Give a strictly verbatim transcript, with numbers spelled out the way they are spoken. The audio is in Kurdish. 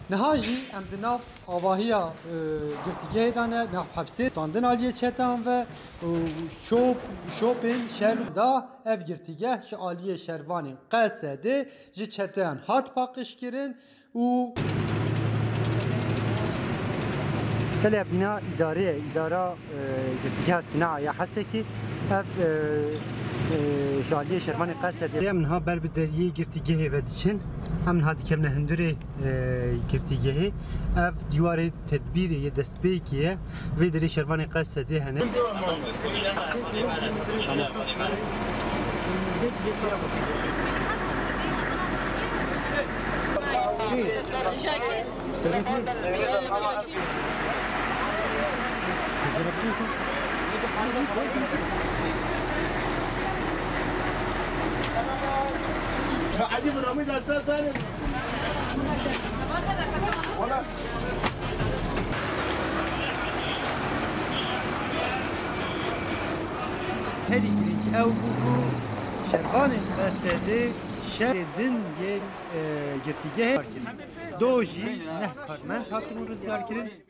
Niha jî em di nav avahiya, e, girtîgehê de ne, nav hepsê, standin aliyê çeteyan ve û şop, şopên şer da ev girtîgeh ji aliyê şervanên Qesedê ji çeteyan hat paqijkirin û Belê bîna îdarê ye, îdara, e, girtîgeha Sîna ya Hesekê. Ev, e, e, ji aliyê şervanê Qesedê. Em niha ber bi deriyê girtîgehê ve diçin. Em niha dikevine hundirê, e, girtîgehê. Ev dîwarê tedbîrê yê destpêkê ye. Vê derê şervanê Qesedê hene. Herî girîng ew bû ku şervanên Qesedê şerê din yên, e, girtîgehê kirin. Do jî neh karmend hatibûn rizgarkirin.